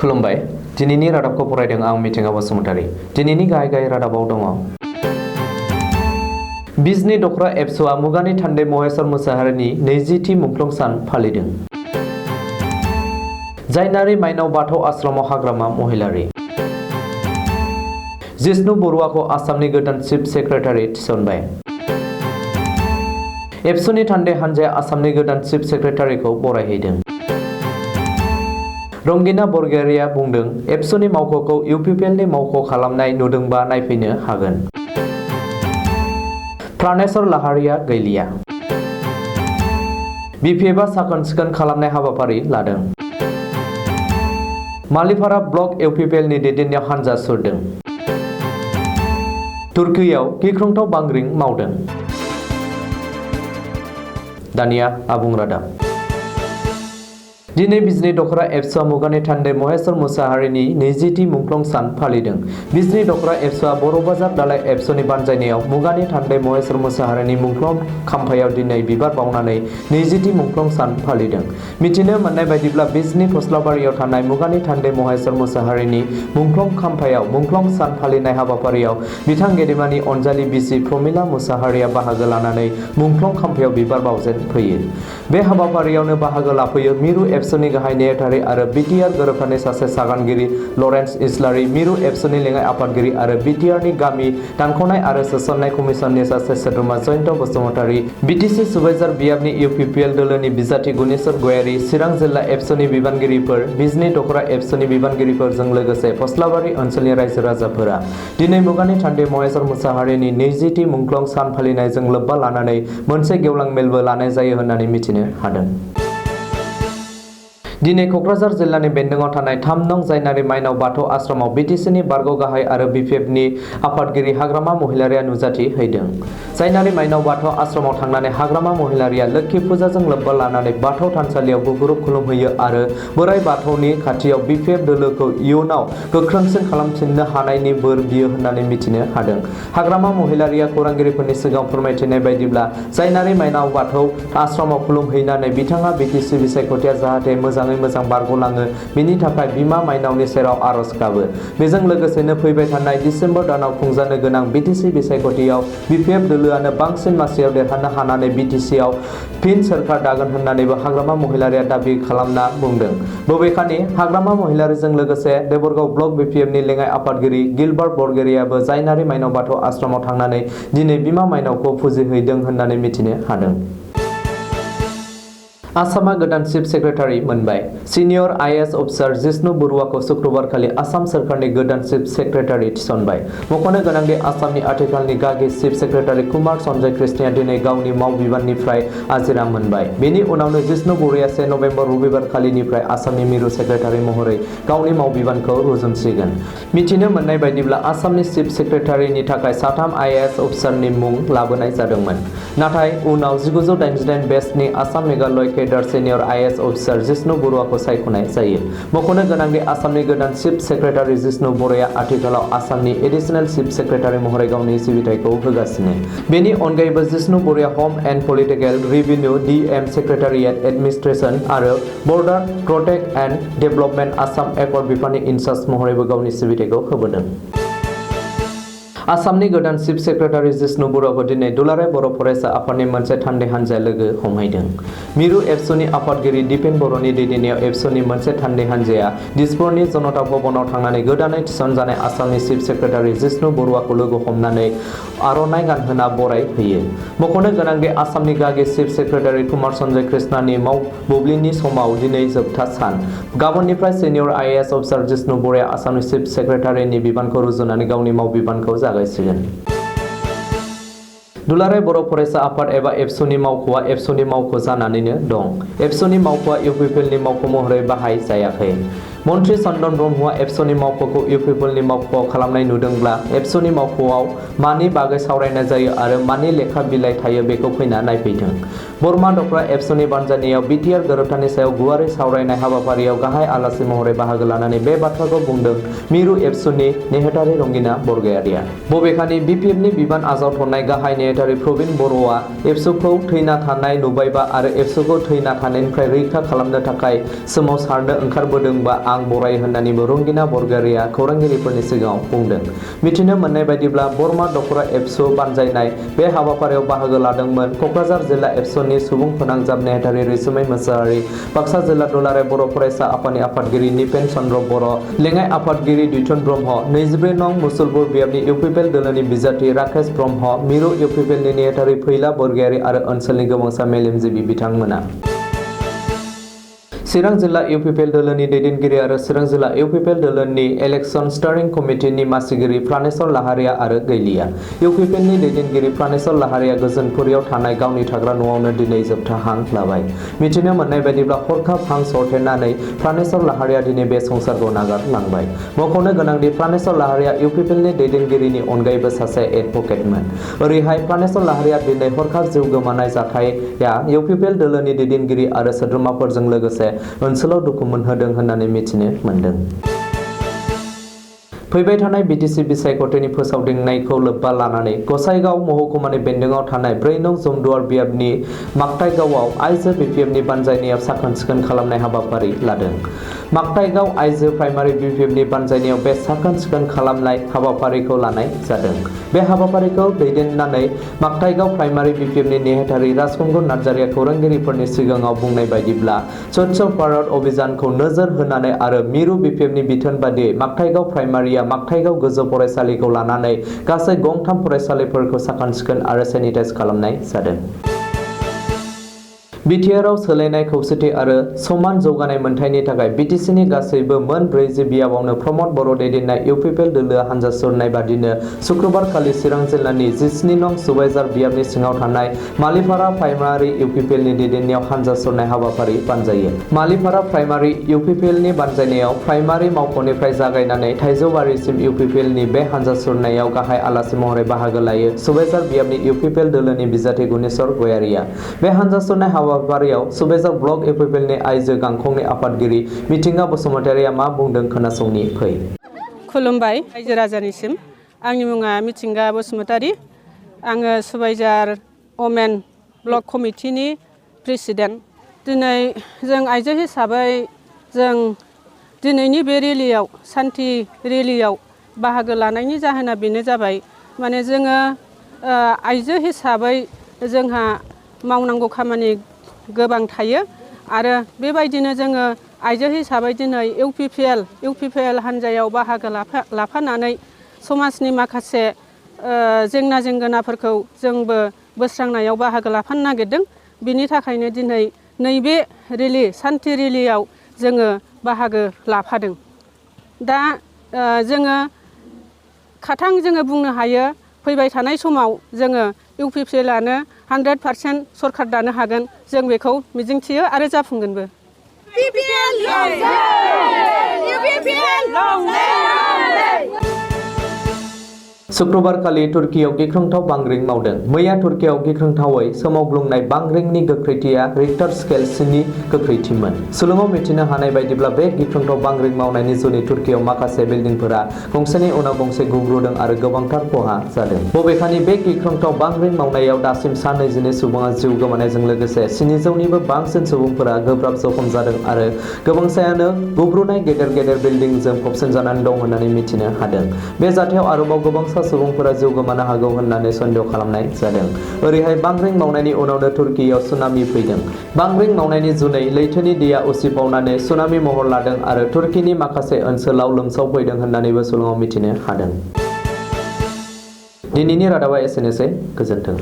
खुलुमबाय। दिनैनि रादाबखौ फरायदों आं मिथिंगा बसुमतारी। दिनैनि गाहाय रादाबाव दङ। बिजनी दखरा एबसुआ मुगानि थान्दै महेश्वर मुसाहारिनि 20थि मुंख्लं सान फालिदों। जायनारि माइनाव बाथौ आश्रमाव हाग्रामा महिलारि। जिष्णु बरुवाखौ आसामनि गोदान चिफ सेक्रेटारि थिसनबाय। एबसुनि थान्दै हान्जाया आसामनि गोदान चिफ सेक्रेटारिखौ बरायहैदों। रंगिना बरगयारिया बुंदों एबसुनि मावख'खौ इउपिपिएलनि मावख' खालामनाय नुदोंबा नायफैनो हागोन। प्राणेश्वर लाहारिया गैलिया। बिपिएफआ साखोन-सिखोन खालामनाय हाबाफारि लादों। मालिपारा ब्लक इउपिपिएलनि दैदेननायाव हान्जा सुरदों। तुर्कीयाव गिख्रंथाव बांग्रिं मावदों। दानिया आबुं रादाब। दिनै बिजनी दखरा एबसुआ मुगानि थान्दै महेश्वर मुसाहारिनि 20थि मुंख्लं सान फालिदों। बिजनी दखरा एबसुआ बर' बाजार दालाय एबसुनि बानजायनायाव मुगानि थान्दै महेश्वर मुसाहारिनि मुंख्लं खाम्फायाव दिनै बिबार बावनानै 20थि मुंख्लं सान फालिदों। मिथिनो मोननाय बायदिब्ला बिजनी फस्लाबारियाव थानाय मुगानि थान्दै महेश्वर मुसाहारिनि मुंख्लं खाम्फायाव मुंख्लं सान फालिनाय हाबाफारियाव बिथां गेदेमानि अनजालि बिसि प्रमिला मुसाहारिया बाहागो लानानै मुंख्लं खाम्फायाव बिबार बावजेन फैयो। बे हाबाफारियावनो बाहागो लाफैयो मिरु एबसुनि गाहाय नेहाथारि आरो बिटिआर गोरोबथानि सासे सागानगिरि लरेन्स इस्लारि, मिरु एबसुनि लेङाइ आफादगिरि आरो बिटिआरनि गामि दानख'नाय आरो सोसननाय कमिसननि सासे सोद्रोमा जयन्त बसुमतारी, बिटिसि सुबाइजार बियाबनि इउपिपिएल दोलोनि बिजाथि गुनेश्वर गयारि, चिरां जिल्ला एबसुनि बिबानगिरिफोर, बिजनी दखरा एबसुनि बिबानगिरिफोरजों लोगोसे फस्लाबारि ओनसोलनि रायजो राजाफोरा दिनै मुगानि थान्दै महेश्वर मुसाहारिनि 20थि मुंख्लं सान फालिनायजों लोब्बा लानानै मोनसे गेवलां मेलबो लानाय जायो होननानै मिथिनो हादों। दिनै कक्राझार जिल्लानि बेन्दोंआव थानाय 3 नं जायनारि माइनाव बाथौ आश्रमाव बिटिसिनि बारग' गाहाय आरो बिपिएफनि आफादगिरि हाग्रामा महिलारिया नुजाथि हैदों। जायनारि माइनाव बाथौ आश्रमाव थांनानै हाग्रामा महिलारिया लोक्षि फुजाजों लोब्बा लानानै बाथौ थानसालियाव गुगुरुब खुलुमहैयो आरो बोराइ बाथौनि खाथियाव बिपिएफ दोलोखौ इयुनाव गोख्रोंसिन खालामफिननो हानायनि बोर बियो होननानै मिथिनो हादों। हाग्रामा महिलारिया खौरांगिरिफोरनि सिगाङाव फोरमायथिनाय बायदिब्ला जायनारि माइनाव बाथौ आश्रमाव खुलुमहैनानै बिथाङा बिटिसि बिसायख'थिया जाहाथे मोजाङै मोजां बारग'लाङो बेनि थाखाय बिमा माइनावनि सेराव आर'ज गाबो। बेजों लोगोसेनो फैबाय थानाय डिसेम्बर दानाव खुंजानो गोनां बिटिसि बिसायख'थियाव बिपिएफ दोलोआनो बांसिन मासियाव देरहानो हानानै बिटिसिआव फिन सोरखार दागोन होननानैबो हाग्रामा महिलारिया दाबि खालामना बुंदों। बबेखानि हाग्रामा महिलारिजों लोगोसे देबरगाव ब्लक बिपिएफनि लेङाइ आफादगिरि गिलबार्ट बरगयारियाबो जायनारि माइनाव बाथौ आश्रमाव थांनानै दिनै बिमा माइनावखौ फुजिहैदों होननानै मिथिनो हादों। आसामा गोदान चिफ सेक्रेटारि मोनबाय। सिनियर आइएएस अफिसार जिष्णु बरुवाखौ शुक्रबारखालि आसाम सोरखारनि गोदान चिफ सेक्रेटारि थिसनबाय। मख'नो गोनांदि आसामनि आथिखालनि गागि चिफ सेक्रेटारि कुमार सन्जय कृष्णआ दिनै गावनि मावबिबाननिफ्राय आजिरा मोनबाय। बेनि उनावनो जिष्णु बरुवाया 1 नबेम्बर रबिबार खालिनिफ्राय आसामनि मिरु सेक्रेटारि महरै गावनि मावबिबानखौ रुजुनसिगोन। मिथिनो मोननाय बायदिब्ला आसामनि चिफ सेक्रेटारिनि थाखाय 3 आइएएस अफिसारनि मुं लाबोनाय जादोंमोन। नाथाय उनाव 1989 बेचनि Assam Meghalaya cadre senior IAS officer Jishnu बरुवाखौ सायख'नाय जायो। मख'नो गोनांदि आसामनि गोदान चिफ सेक्रेटारि जिष्णु बरुवाया आथिखालाव आसामनि एडिशनेल चिफ सेक्रेटारि महरै गावनि सिबिथायखौ होगासिनो। बेनि अनगायैबो जिष्णु बरुवाया home and political revenue DM secretariat administration आरो border protect and development Assam accord बिफाननि इनचार्ज महरैबो गावनि सिबिथायखौ होबोदों। आसामनि गोदान चिफ सेक्रेटारि जिष्णु बरुवाखौ दिनै दुलाराय बर' फरायसा आफादनि मोनसे थान्दै हान्जाया लोगो हमहैदों। मिरु एबसुनि आफादगिरि दिपेन बर'नि दैदेननायाव एबसुनि मोनसे थान्दै हान्जाया दिसपुरनि जनता भवनाव थांनानै गोदानै थिसनजानाय आसामनि चिफ सेक्रेटारि जिष्णु बरुवाखौ लोगो हमनानै आर'नाइ गानहोना बराय होयो। मख'नो गोनांदि आसामनि गागि चिफ सेक्रेटारि कुमार सन्जय कृष्णनि बुब्लिनि समाव दिनै जोबथा सान। गाबोननिफ्राय सिनियर आइएएस अफिसार जिष्णु बरुवाया आसामनि चिफ सेक्रेटारिनि बिबानखौ रुजुनानै गावनि मावबिबानखौ जागायसिगोन। दुलाराय बर' फरायसा आफाद एबा एबसुनि मावख'आ एबसुनि मावख' जानानैनो दं। एबसुनि मावख'आ इउपिपिएलनि मावख' महरै बाहाय जायाखै। मन्त्रि चन्दन ब्रह्मआ एबसुनि मावख'खौ इउपिपिएलनि मावख'आव खालामनाय नुदोंब्ला एबसुनि मावख'आव मानि बागै सावरायनाय जायो आरो मानि लेखा बिलाइ थायो बेखौ फैना नायफैथों। बोरमा दखरा एबसुनि बानजायनायाव बिटिआर गोरोबथानि सायाव गुवारै सावरायनाय हाबाफारियाव गाहाय आलासि महरै बाहागो लानानै बे बाथ्राखौ बुंदों मिरु एबसुनि नेहाथारि रंगिना बरगयारिया। बबेखानि बिपिएफनि बिबान आजावथ'नाय गाहाय नेहाथारि प्रबिन बर'आ एबसुखौ थैना थानाय नुबायबा आरो एबसुखौ थैना थानायनिफ्राय रैखा खालामनो थाखाय सोमावसारनो ओंखारबोदोंबा आं बराय होननानैबो रंगिना बरगयारिया खौरांगिरिफोरनि सिगाङाव बुंदों। मिथिनो मोननाय बायदिब्ला बरमा दखरा एबसु बानजायनाय बे हाबाफारियाव बाहागो लादोंमोन कक्राझार जिल्ला एबसुनि सुबुं फोनांजाब नेहाथारि रैसुमै मोसाहारि, बाक्सा जिल्ला दुलाराय बर' फरायसा आफादनि आफादगिरि निपेन चन्द्र बर', लेङाइ आफादगिरि दैथुन ब्रह्म, 23 नं मुसलपुर बियाबनि इउपिपिएल दोलोनि बिजाथि राकेश ब्रह्म, मिरु इउपिपिएलनि नेहाथारि फैला बरगयारि आरो ओनसोलनि गोबांसा मेलेमजिबि बिथांमोना। चिरां जिल्ला इउपिपिएल दोलोनि दैदेनगिरि आरो चिरां जिल्ला इउपिपिएल दोलोनि इलेक्शन स्टीयरिं कमिटिनि मासिगिरि प्राणेश्वर लाहारिया आरो गैलिया। इउपिपिएलनि दैदेनगिरि प्राणेश्वर लाहारिया गोजोनपुरियाव थानाय गावनि थाग्रा न'आवनो दिनै जोबथा हां लाबाय। मिथिनो मोननाय बायदिब्ला हरखाब हां सरथेनानै प्राणेश्वर लाहारिया दिनै बे संसारखौ नागारलांबाय। मख'नो गोनांदि प्राणेश्वर लाहारिया इउपिपिएलनि दैदेनगिरिनि अनगायैबो सासे एडभोकेटमोन। ओरैहाय प्राणेश्वर लाहारिया दिनै हरखाब जिउ गोमानाय जाथाया इउपिपिएल दोलोनि दैदेनगिरि आरो सोद्रोमाफोरजों लोगोसे ओनसोलाव दुखु मोनहोदों होननानै मिथिनो मोनदों। फैबाय थानाय बिटिसि बिसायख'थिनि फोसावदिंनायखौ लोब्बा लानानै गसाइगाव महकुमानि बेन्दोंआव थानाय 4 नं जमदुवार बियाबनि माकटाइगावआव आइजो बिपिएफनि बानजायनायाव साखोन-सिखोन खालामनाय हाबाफारि लादों। माकटाइगाव आइजो प्राइमारि बिपिएफनि बानजायनायाव बे साखोन-सिखोन खालामनाय हाबाफारिखौ लानाय जादों। बे हाबाफारिखौ दैदेननानै माकटाइगाव प्राइमारि बिपिएफनि नेहाथारि राजखुंगुर नार्जारिया खौरांगिरिफोरनि सिगाङाव बुंनाय बायदिब्ला स्वच्छ भारत अभियानखौ नोजोर होनानै आरो मिरु बिपिएफनि बिथोन बादियै माकटाइगाव प्राइमारिया माकटाइगाव गोजौ फरायसालिखौ लानानै गासै गंथाम फरायसालिफोरखौ साखोन-सिखोन आरो सेनिटाइज खालामनाय जादों। बिटिआरआव सोलायनाय खौसेथि आरो समान जौगानाय मोनथायनि थाखाय बिटिसिनि गासैबो मोन 40 बियाबावनो प्रमद बर' दैदेननाय इउपिपिएल दोलोआ हानजा सुरनाय बादिनो सुक्रुबारखालि चिरां जिल्लानि 17 नं सुबाइजार बियाबनि सिङाव थानाय मालिपारा प्राइमारि इउपिपिएलनि दैदेननायाव हानजा सुरनाय हाबाफारि बानजायो। मालिपारा प्राइमारि इउपिपिएलनि बानजायनायाव प्राइमारि मावख'निफ्राय जागायनानै थाइजौबारिसिम इउपिपिएलनि बे हानजा सुरनायाव गाहाय आलासि महरै बाहागो लायो सुबाइजार बियाबनि इउपिपिएल दोलोनि बिजाथि गुनेश्वर गयारिया। बे हानजा सुरनाय हाबाफारियाव सुबाइजार ब्लक इउपिपिएलनि आइजो गांखंनि आफादगिरि मिथिंगा बसुमतारिया मा बुंदों खोनासंनि फै। खुलुमबाय रायजो राजानिसिम। आंनि मुङा मिथिंगा बसुमतारि। आङो सुबाइजार वमेन ब्लक कमिटिनि प्रेसिडेन्ट। दिनै जों आइजो हिसाबै जों दिनैनि बे रेलियाव सान्थि रेलियाव बाहागो लानायनि जाहोना बेनो जाबाय माने जोङो आइजो हिसाबै जोंहा मावनांगौ खामानि गोबां थायो आरो बेबायदिनो जोङो आइजो हिसाबै दिनै इउपिपिएल हान्जायाव बाहागो लाफानानै समाजनि माखासे जेंना जेंगोनाफोरखौ जोंबो बोस्रांनायाव बाहागो लाफानो नागिरदों। बिनि थाखायनो दिनै नैबे रेलि सान्थि रेलियाव जोङो बाहागो लाफादों। दा जोङो खाथां जोङो बुंनो हायो फैबाय थानाय समाव जोङो इउपिपिएलआनो 100% सरखार दानो हागोन। जों बेखौ मिजिंथियो आरो जाफुंगोनबो। शुक्रबारखालि तुर्कीयाव गिख्रंथाव बांग्रिं मावदों। मैया तुर्कीयाव गिख्रंथावै सोमावग्लुंनाय बांग्रिंनि गोख्रैथिया रिक्टार स्केल 7 गोख्रैथिमोन। सुलुङाव मिथिनो हानाय बायदिब्ला बे गिख्रंथाव बांग्रिं मावनायनि जुनै तुर्कीयाव माखासे बिल्डिंफोरा गंसेनि उनाव गंसे गुग्रुदों आरो गोबांथार खहा जादों। बबेखानि बे गिख्रंथाव बांग्रिं मावनायाव दासिम सा 22 सुबुङा जिउ गोमानायजों लोगोसे 700निबो बांसिन सुबुंफोरा गोब्राब जखम जादों आरो गोबांसायानो गुब्रुनाय गेदेर बिल्डिंजों फबसिनजानानै दं होननानै मिथिनो हादों। बे जाथायाव आरोबाव गोबांसा सुबुंफोरा जिउ गोमानो हागौ होननानै सन्देह खालामनाय जादों। ओरैहाय बांग्रिं मावनायनि उनावनो तुर्कीयाव सुनामि फैदों। बांग्रिं मावनायनि जुनै लैथोनि दैया उसिफावनानै सुनामि महर लादों आरो तुर्कीनि माखासे ओनसोलाव लोमसावफैदों होननानैबो सुलुङाव मिथिनो हादों। दिनैनि रादाबा एसेनोसै। गोजोन्थों।